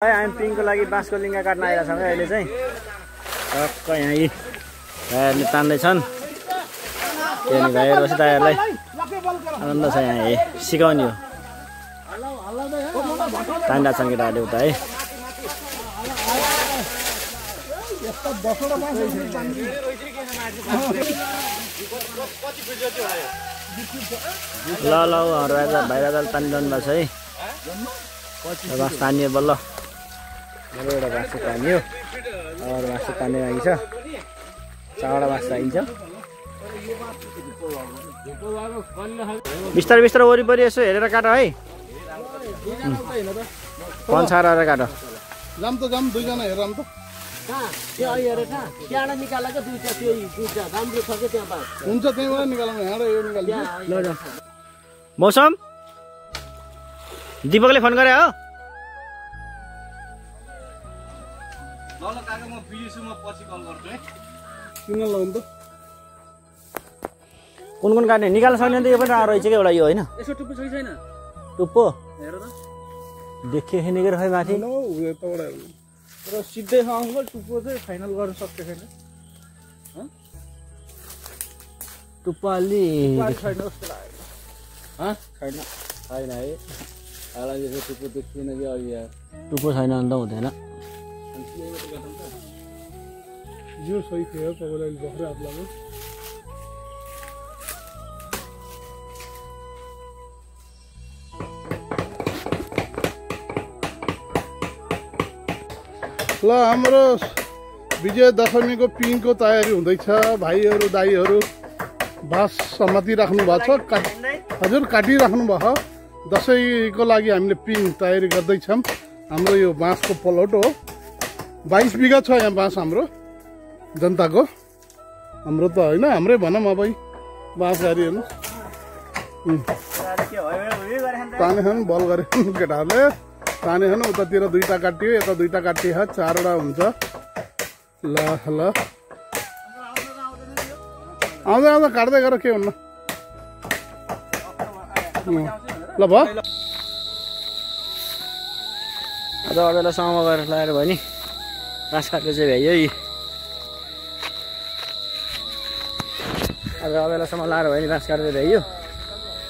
हामी पिङको लागि बाँसको लिङ्गा काट्न आइरहेको छौँ अहिले चाहिँ टक्क यहाँ यी भाइहरूले तान्दैछन् किनभने भाइहरू बसी दाइहरूलाई आनन्द छ यहाँ सिकाउने हो तानिरहेको छन् केटाहरूले उता है ल ल भाइ राजाले तानिरहनु भएको छ है बाँस तानियो बल्ल एउटा बाँस तानियो अरू बाँस तान्ने लागि छ चारवटा बाँस चाहिन्छ बिस्तारै बिस्तारै वरिपरि यसो हेरेर काट है पन्छाएर काट जाम त जाम दुईजना हेर त हुन्छ त्यहीँबाट निकालौँ यहाँ यो निकाल्नु मौसम दीपकले फोन गरे हो कुन कुन काट्ने निकाल्न सक्ने त यो पनि रहेछ क्या एउटा यो होइन टुप्पो देखियो खेनेको खै माथि र सिधै अङ्कल टुप्पो चाहिँ फाइनल गर्न सक्छ छैन टुप्पो अलि छैन जस्तो लाग्यो छैन है हालाकि टुप्पो देखिएन कि अघि टुप्पो छैन भने त हुँदैन जो सही थियो तपाईँलाई भर्खरै हात लाग्यो ल हाम्रो विजय दशमीको पिङको तयारी हुँदैछ भाइहरू दाइहरू बाँस समातिराख्नु भएको छ हजुर काटिराख्नु भयो दसैँको लागि हामीले पिङ तयारी गर्दैछौँ हाम्रो यो बाँसको पलौट हो 22 बिघा छ यहाँ बाँस हाम्रो जनताको हाम्रो त होइन हाम्रै भनौँ अब बाँस गाडीहरू तानेछन् बल गरे केटाहरूले तानेछन् उतातिर दुईटा काटियो यता दुईटा काटियो चारवटा हुन्छ ल ल आउँदा आउँदा काट्दै गर के हुन्न ल भयो आज बेलासम्म गरेर लगाएर भयो नि बाँस काट्नु चाहिँ भ्याइयो यी आज बेलासम्म लाएर भयो नि बाँस काट्दै भ्याइयो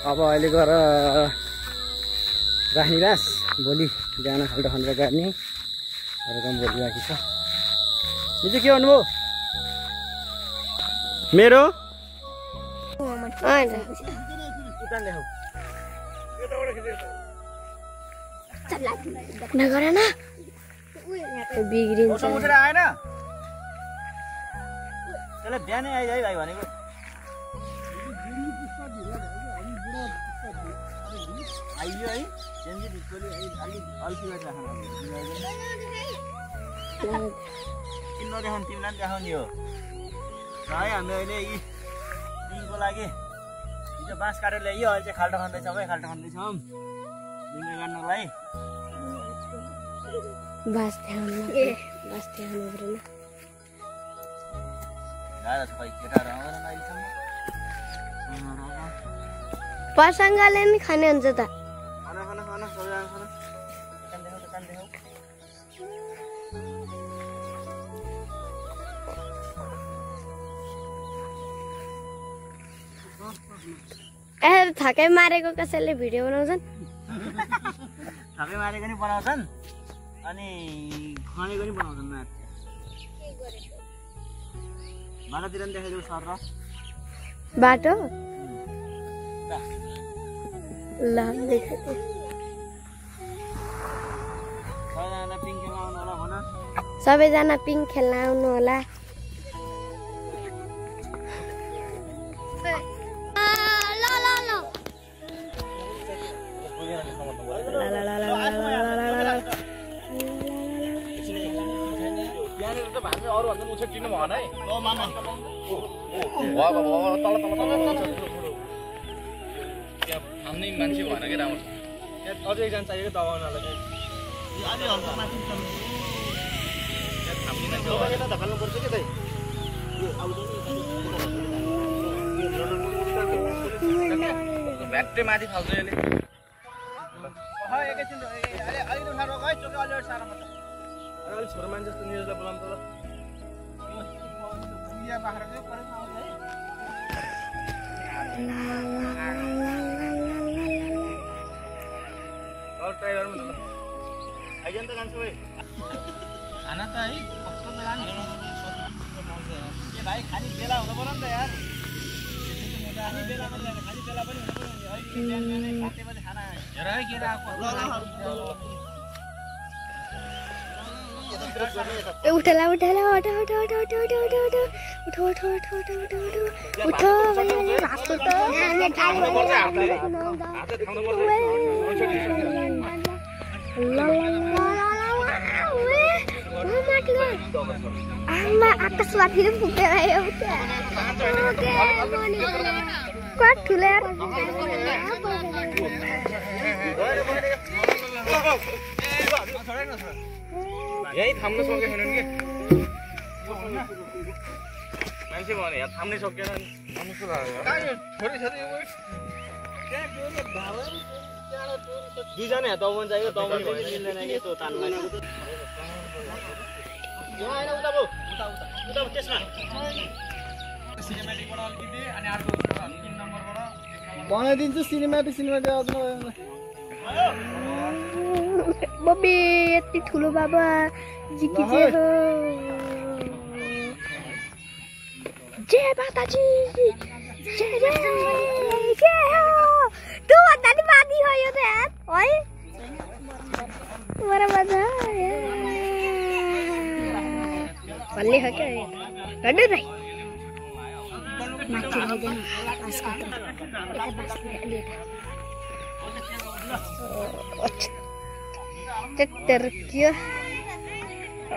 अब अहिले गएर राख्ने बाँस भोलि बिहान खाल्टो खनेर गाड्ने काम भोलि बाँकी छ यो चाहिँ के भन्नुभयो मेरो नगरेन बिग्रिन्छ आएन त्यसलाई बिहानै आइज भाइ भनेको आइयो है नदेखाउनु तिमीलाई पनि देखाउने हो र है हामी अहिले यी पिङको लागि हिजो बाँस काटेर ल्याइयो अहिले चाहिँ खाल्टो खन्दैछौँ है खाल्टो खन्दैछौँ ढुङ्गा गाड्नलाई बाँस देखाउनु परेन गाह्रो छ खै केटाहरू आउँदैन अहिलेसम्म प्रसङ्गले नि खाने हुन्छ त खाना खाना खाना सबैजना खाना दोकान देखाउ थकै मारेको कसैले भिडियो बनाउँछन् थकै मारेको नि बनाउँछन् अनि खनेको नि बनाउँछन् बाटोतिर पनि देखाइदेऊ सर र बाटो ल देखाइदेऊ सबैजना पिङ खेल्न आउनु होला मान्छे भएन कि राम्रो अझै एकजना चाहिएको दबाउनलाई धकाल्नुपर्छ कि दाइ भ्याट्टै माथि फाल्छ यसले छोरो मान्छे जस्तो निरजलाई बोलाउनु त ल ट्राई गरौँ न ल आइज नि त जान्छु भाइ खाना त है कस्तो त लानु ए भाइ खाली बेला हुनु पर्यो नि त यार खाली बेलामा जाने खाली बेला पनि हुनु पर्यो नि अहिले बिहान बिहानै 7 बजे खाना हेर है के राको उठला उठला उठो उठो उठो उठो उठो उठो उठो उठो उठो उठो उठो उठो आमा आकाशवाणी फुकेर एउटा कट ठुले यही थाम्न सकेको छैन के मान्छे भने यहाँ थाम्नै सकेन नि दुईजना यहाँ दबाउनु चाहियो दबाउनु पनि मिल्दैन कि त्यो तानमा त्यसमा बनाइदिन्छु सिनेमेटिक बबे यति ठुलो बाबा जिकी जे हो जय माताजी जय जय जय हो तू भन्दा नि माथि हो यो त यार है मरा मजा भल्ले हो क्या गड्डे भाइ माथि आइदैन आजको त यता बस्दै अलि अच्छा terkio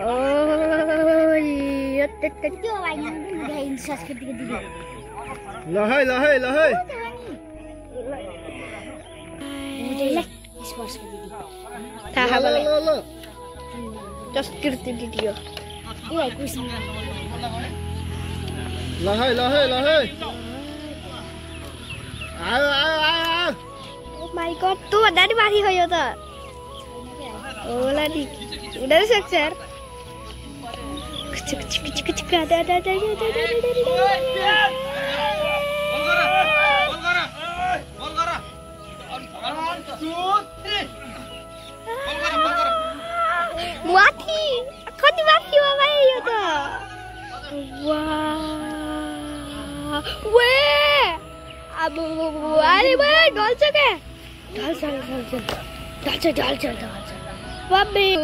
oh iya terkio lagi udah insas ketiga lahai udah sports ketiga tahan boleh just kirti video iya aku sama lahai ayo oh my god tuh dari mari hoyo ta Olah di, udah sukses. Cek ada. Mati, kau mati apa ya tu? Wah, weh, abu, ada weh, dalca ke? Dalca. Babi.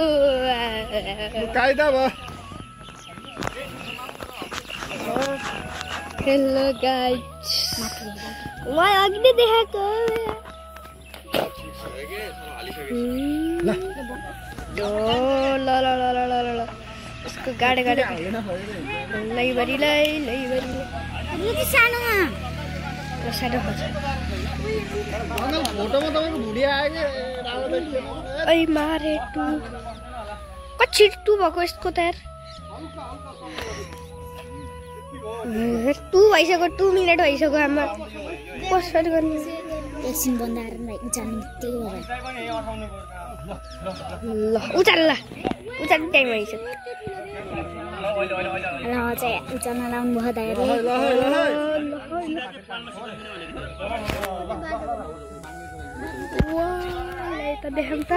Kaida ba. Hello guys. Wah, lagi ni deh aku. La. उसको गाड़े लई बरी अभी तो सानो मा सानो हो फोटो में तपाईको भुडिया आयो ऐ मारे टु कछि टु भएको यसको त यार टु भइसक्यो 2 मिनेट भइसक्यो आमा कसरी गर्ने एकछिन बन्दाएर उचाल्नु त्यही हो ल उचाल टाइम भइसक्यो ल चाहिँ उचाल्न लाउनु भयो दाइहरुले वाह त देखम त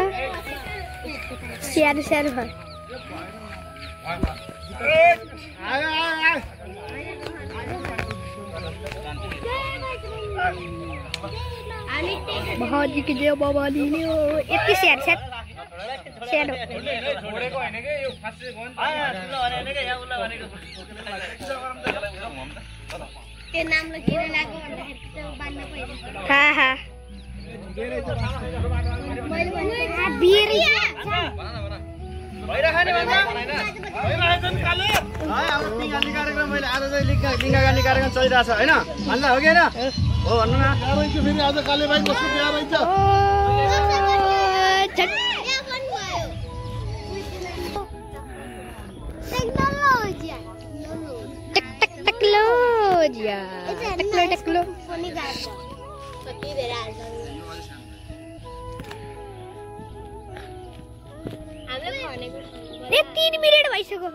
स्याहार भयो बहुत जी के जो बाबा दी ने यति स्याहार के नामले किन लाग्यो भन्दाखेरि त बान्न पर्यो हा मैले बिरी भइराख्ने भन्दा भइराछन् काले अब लिङ्गाली कार्यक्रम मैले आज चाहिँ लिङ्गाली कार्यक्रम चलिरहेछ हैन भन्ला हो कि हैन हो भन्नु न रहेछ फेरि आज काले भाइ कसको बिहा रहेछ टेक्नोलोजी 3 मिनेट भइसक्यो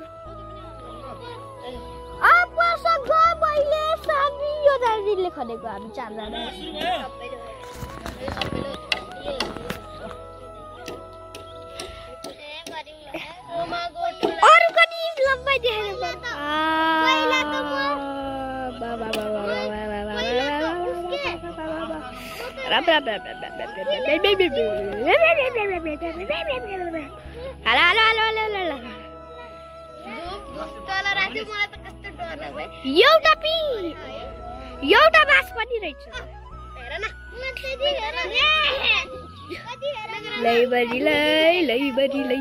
आपसँग मैले सामी यो दाजुले खनेको हामी चारजना अरु कति लम्बाइ देखेर पहिला त म एउटा बास पनि रहेछ लैबरी लै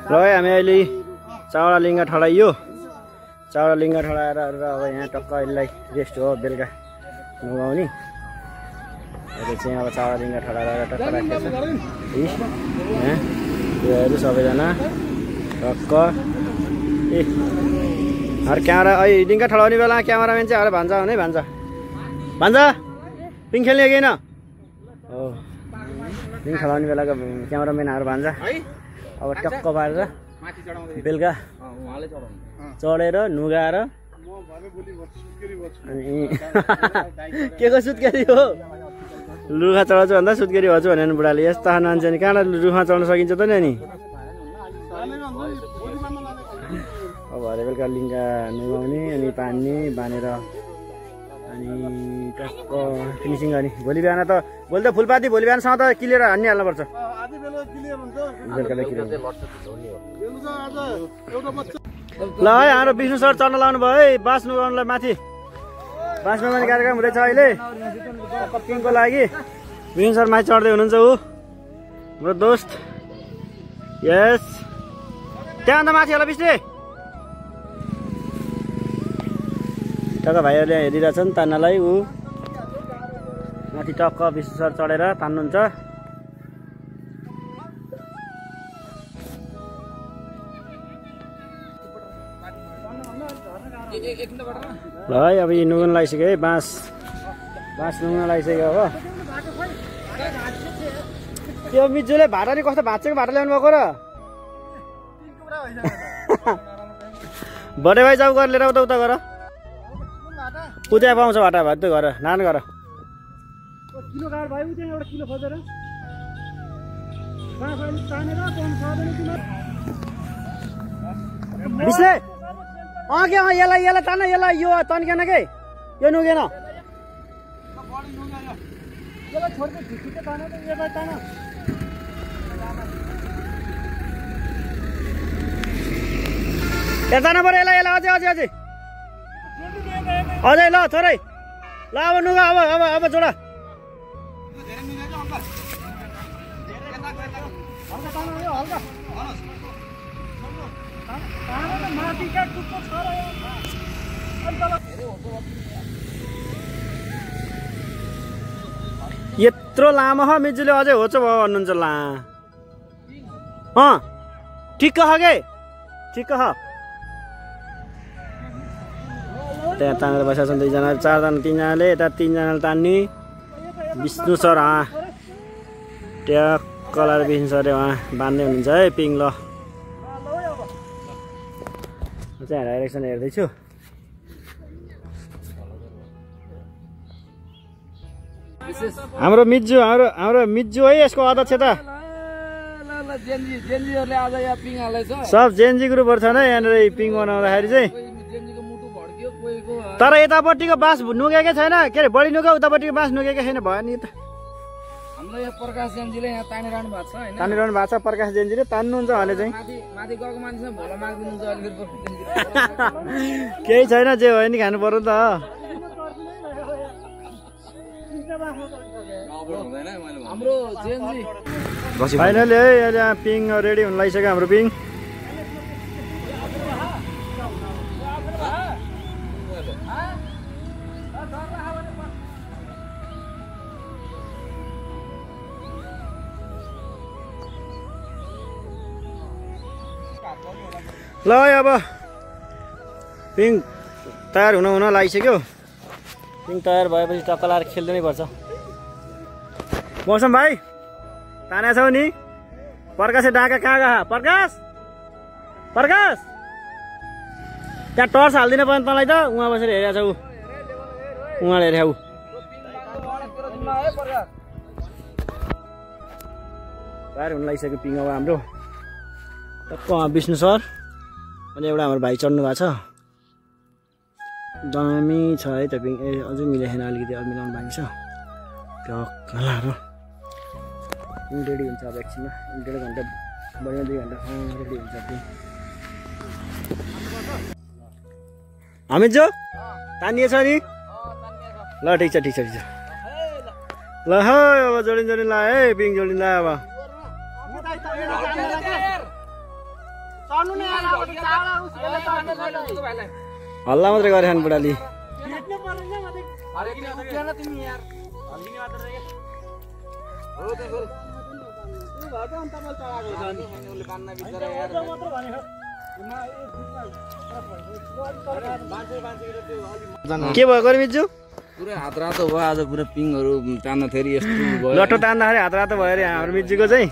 ल हामी अहिले चाउडा लिङ्गा ठडाइयो चाउडा लिङ्गा ठडाएर अब यहाँ टक्क यसलाई रेस्ट हो बेलुका नुहाउने अहिले चाहिँ अब चाउडा लिङ्गा ठडाएर टक्क राखेको छ यहाँ योहरू सबैजना टक्क ए अरू क्यामेरा अहिले लिङ्गा ठडाउने बेला क्यामेराम्यान चाहिँ अरू भान्जा हुने भान्जा पिङ खेल्ने कि होइन हो पिङ ठडाउने बेलाको क्यामेराम्यानहरू भान्जा अब टक्क पारेर बेलुका चढेर नुगाएर अनि के को सुत्केरी हो रुखा चढाउँछु भन्दा सुत्केरी भन्छु भने बुढाले यस्ता मान्छे नि कहाँबाट रुखमा चढ्न सकिन्छ त नि अब भरे बेलुका लिङ्गा नुगाउने अनि पानी बाँधेर अनि टक्क फिनिसिङ गर्ने भोलि त फुलपाती भोलि बिहानसम्म त किलेर हान्नुपर्छ ल है हाम्रो विष्णु सर चढ्न लाउनु भयो है बाँस नुगाउनुलाई माथि बाँस नुगाउने कार्यक्रम हुँदैछ अहिले पिङको लागि विष्णु सर माथि चढ्दै हुनुहुन्छ ऊ हाम्रो दोस्त यस त्यहाँ अन्त माथि होला विष्णु टक्क भाइहरूले हेरिरहेछन् तान्नलाई ऊ माथि टक्क विष्णु सर चढेर तान्नुहुन्छ ल है अब यी नुगुन लगाइसक्यो है बाँस नुगुन लगाइसक्यो अब त्यो मिजुले भाटा नि कस्तो भाँचेको भाटा ल्याउनु भएको र बडे भाइ जाऊ गरेर लिएर उता गर उता पाउँछ भाटा भात गर नान गर विष्णु के यसलाई तान यसलाई यो तन्केन के यो नुगेन यहाँ जानु पर्यो यसलाई अझै ल छोरै ल अब नुगा अब जोडा यत्रो लामो ह मिजुले अझै होच भयो भन्नुहुन्छ ला ठिक्क ह के ठिक्क ह त्यहाँ तानेर बसेका छन् दुईजना चारजना तीनजनाले यता तीनजनाले तान्ने विष्णु सर त्यहाँ कलर विष्णु सरले बाँध्दै हुनुहुन्छ है पिङ ल म चाहिँ डाइरेक्सन हेर्दैछु हाम्रो मिज्जु है यसको अध्यक्ष त सब जेनजी ग्रुपहरू छन् है यहाँनिर पिङ बनाउँदाखेरि चाहिँ तर यतापट्टिको बाँस नुगेकै छैन के अरे बढी नुग्यो उतापट्टिको बाँस नुगेकै छैन भयो नि त प्रकाश जेनजीले यहाँ तानिरहनु भएको छ हैन तानिरहनु भएको छ प्रकाश जेनजीले तान्नुहुन्छ भने चाहिँ माथि गएको मान्छेसँग भोला माग्दिनुहुन्छ अलिकति केही छैन जे भयो नि खानु पर्यो त हाम्रो जेनजी फाइनली है अहिले यहाँ पिङ रेडी हुन लागिसक्यो हाम्रो पिङ ल अब पिङ तयार हुन लागिसक्यो पिङ तयार भएपछि टक्क लाएर खेल्नु नै पर्छ मौसम भाइ ताने छौ नि प्रकाशले डाका कहाँ गयो प्रकाश प्रकाश त्यहाँ टर्च हालिदिनु पर्ने तँलाई त उहाँ बसेर हेरेको छौ उहाँले हेरेको तयार हुन लागिसक्यो पिङ अब हाम्रो टक्क विष्णु सर अनि एउटा हाम्रो भाइ चढ्नु भएको छ दामी छ है त पिङ अझै मिलेन अलिकति अरू मिलाउनु बाँकी छ टक्क लाएर पिङ रेडी हुन्छ अब एकछिनमा 1.5 घन्टा बढी 2 घन्टा रेडी हुन्छ पिङ हामी जो तानिएछ नि ल ठिक छ ल है अब जोडिन ला है पिङ जोडिन ला अब हल्ला मात्रै गरे खानु बुढाली के भयो गर्मीजु पुरै हात रातो भयो आज पुरा पिङहरु तान्दाखेरि यस्तो भयो लट्ठो तान्दाखेरि हात रातो भयो रे हाम्रो मिजुको चाहिँ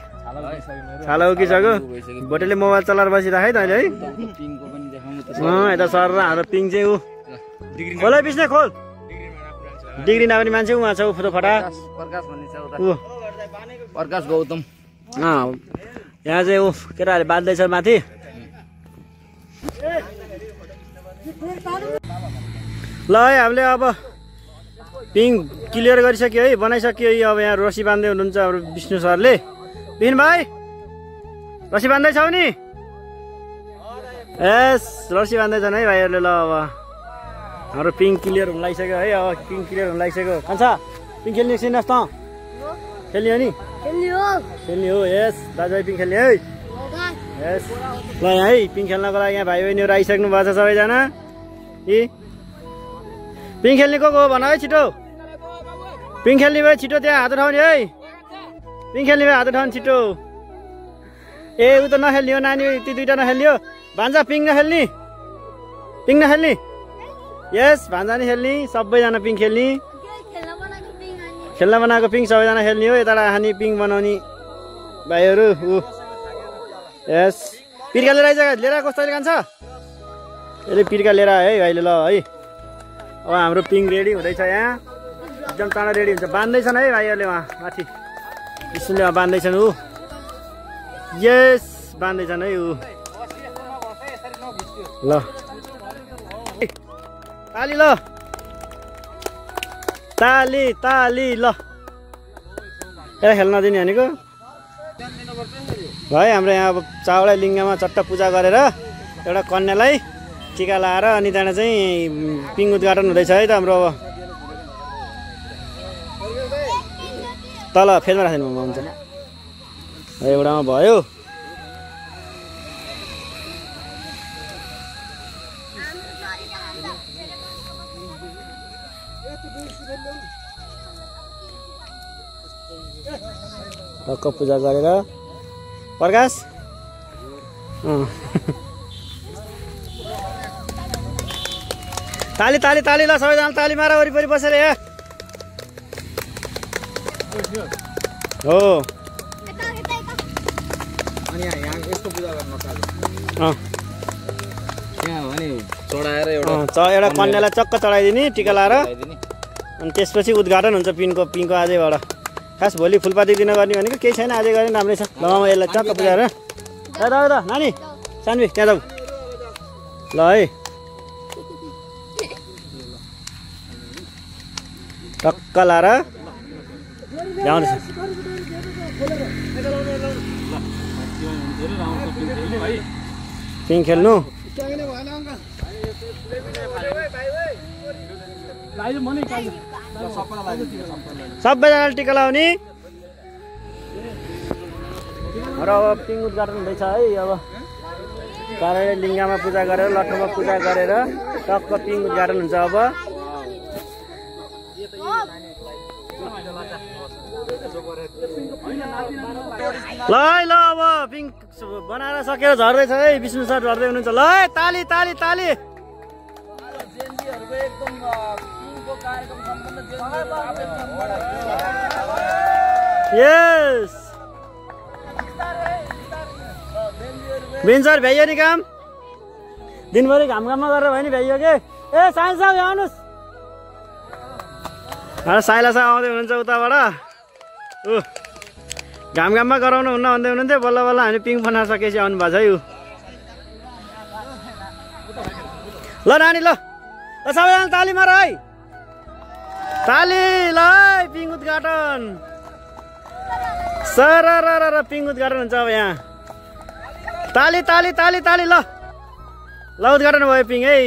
छाला उकिसक्यो बोटेले मोबाइल चलाएर बसिराखे त अहिले है पिङको पनि देखाउनु त यता सर र हाम्रो पिङ चाहिँ ऊ खोल है बिस्ने खोल डिग्री नआउने मान्छे उहाँ छ फोटो फटा प्रकाश भन्ने छ उता ऊ प्रकाश गौतम यहाँ चाहिँ ऊ केटाहरूले बाँध्दैछ माथि ल है हामीले अब पिङ क्लियर गरिसक्यो है बनाइसक्यो है अब यहाँ रसी बाँध्दै हुनुहुन्छ हाम्रो विष्णु सरले बिन भाइ रसी बाँध्दैछौ नि एस रसी बाँध्दैछन् है भाइहरूले ल अब हाम्रो पिङ क्लियर हुन लागिसक्यो है अब पिङ क्लियर हुन लागिसक्यो खान्छ पिङ खेल्ने सिनुहोस् त खेल्ने हो नि खेल्ने हो यस दाजुभाइ पिङ खेल्ने है यस ल यहाँ है पिङ खेल्नको लागि यहाँ भाइ बहिनीहरू आइसक्नु भएको छ सबैजना यी पिङ खेल्ने को भन है छिटो पिङ खेल्ने भयो छिटो त्यहाँ हात उठाउने है पिङ खेल्ने भयो हात उठाउने छिटो ए ऊ त नखेल्ने हो नानी ती दुइटा नखेल्ने हो भान्जा पिङ नखेल्ने यस भान्जा नि खेल्ने सबैजना पिङ खेल्ने खेल्न बनाएको पिङ सबैजना खेल्ने हो यता खाने पिङ बनाउने भाइहरू ऊ यस पिर्का लिएर कस्तोले खान्छ यसले पिर्का लिएर है भाइले ल है अब हाम्रो पिङ रेडी हुँदैछ यहाँ एकदम चाँडो रेडी हुन्छ बाँध्दैछन् है भाइहरूले उहाँ माथि विष्णुले उहाँ बाँध्दैछन् ऊ यस बाँध्दैछन् है ऊ ल ताली ल ताली ल एउटा खेल्न दिने भनेको भाइ हाम्रो यहाँ अब चावडा लिङ्गमा चट्ट पूजा गरेर एउटा कन्यालाई टिका लाएर अनि त्यहाँबाट चाहिँ पिङ उद्घाटन हुँदैछ है त हाम्रो अब तल फेदमा राख्नु हुन्छ एउटामा भयो टक्क पूजा गरेर प्रकाश ताली ल सबैजना ताली मार वरिपरि बसेर यहाँ हो अनि यहाँ यस्तो पूजा गर्न नकाले यहाँ भने चढाएर एउटा कन्यालाई चक्क चढाइदिने टिका लाएर अनि त्यसपछि उद्घाटन हुन्छ पिङको आजैबाट खास भोलि फुलपाती दिन गर्ने भनेको केही छैन आजै गर्ने राम्रै छ ल म यसलाई चक्क पुजाएर त नानी सानवी त्यहाँ जाऊ ल है टक्क लाएर ल्याउँदैछ पिङ खेल्नु सबैजनाले टिका लाउने र अब पिङ उद्घाटन हुँदैछ है। अब कार्यालय लिङ्गामा पूजा गरेर लट्ठुमा पूजा गरेर टक्क पिङ उद्घाटन हुन्छ। अब ल ल अब पिङ बनाएर सकेर झर्दैछ है। विष्णु सर झर्दै हुनुहुन्छ। ल ताली ताली ताली। यस बिन सर भ्याइयो नि काम दिनभरि घाममा गरेर भयो नि भ्याइयो के। ए साइन्स साहब यहाँ आउनुहोस्। साइला साहब आउँदै हुनुहुन्छ उताबाट। घाममा गराउनु हुन्न भन्दै हुनुहुन्थ्यो। बल्ल बल्ल हामी पिङ बनाएर सकेपछि आउनु भएको छ है। ल नानी ल सबैजना ताली मार है। ताली ल पिङ उद्घाटन सर र पिङ उद्घाटन हुन्छ अब यहाँ। ताली ताली ताली ताली। ल ल उद्घाटन भयो पिङ है।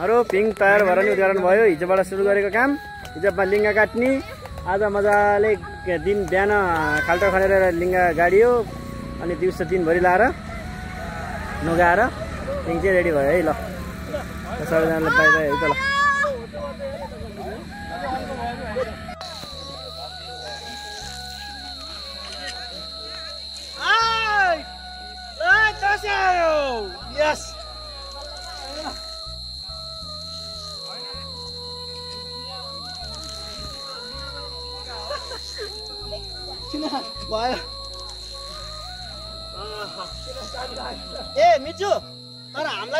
अरू पिङ तयार भएर नि उद्घाटन भयो। हिजोबाट सुरु गरेको काम। हिजोमा लिङ्गा काट्ने। आज मजाले दिन बिहान खाल्टो खनेर लिङ्गा गाडियो अनि दिउँसो दिनभरि लाएर नुगाएर पिङ चाहिँ रेडी भयो है। ल सबैजनाले बाई बाई है त। ल Yes. ए मिचु तर हामीलाई